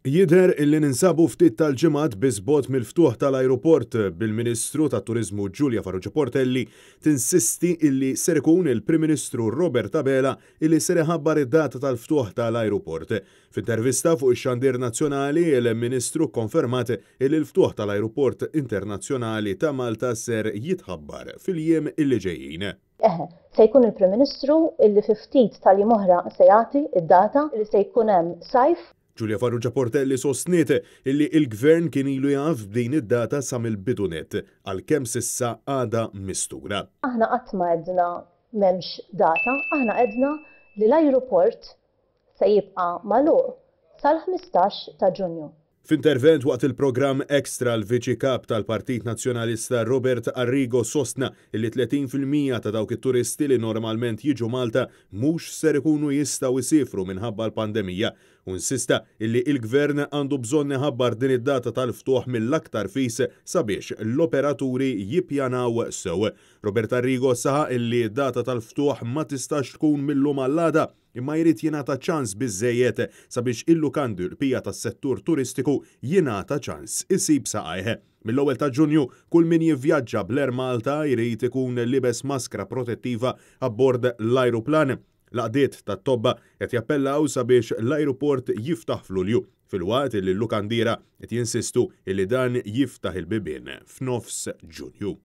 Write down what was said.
Jidher illi ninsabu ftit tal-ġimgħat biss bogħod mill-ftuħ tal-ajruport, bil-Ministru tat-Turiżmu Julia Farrugia Portelli tinsisti illi ser ikun il-Prim Ministru Robert Abela illi ser iħabbar id-data tal-ftuħ tal-ajruport. F'intervista fuq ix-xandir nazzjonali, il-Ministru kkonfermat illi l-ftuħ tal-ajruport internazzjonali ta' Malta ser jitħabbar fil-jiem illi ġejjin. Eħe, se jkun il-Prim Ministru illi fi ftit tal-jiem oħra se jagħti d-data li se jkun hemm sajf. Julia Farrugia Portelli sostniet illi l-Gvern kien ilu jaf b'din id-data sa mill-bidu nett, għalkemm s'issa għadha mistura. Aħna qatt ma għedna m'hemmx data, aħna għedna li l-ajruport se jibqa' magħluq sal-15 ta' Ġunju. F'intervent waqt il-programm Extra l-Viċi Kap tal-Partit Nazzjonalista Robert Arrigo sostna illi 30% ta' dawk it-turisti li normalment jiġu Malta mhux ser ikunu jistgħu jsiefru minħabba l-pandemija u insista illi il-Gvern għandu bżonn iħabbar din id-data tal-ftuħ mill-aktar fis sabiex l-operaturi jippjanaw sew. Robert Arrigo saħaq illi d-data tal-ftuħ ma tistax tkun mil-lum għall-għada imma jrid jingħata ċans biżżejjed sabiex il-lukandi u l-bqija tas-settur turistiku jingħata ċans isib saqajh. Mill-ewwel ta' Ġunju, kull min jivvjaġġa bl-Air Malta jrid ikun liebes maskra protettiva abbord l-ajruplan. L-għaqdiet tat-tobba qed jappellaw sabiex l-ajruport jiftaħ f'Lulju, filwaqt li l-lukandiera qed jinsistu li dan jiftaħ il-bibien f'nofs Ġunju.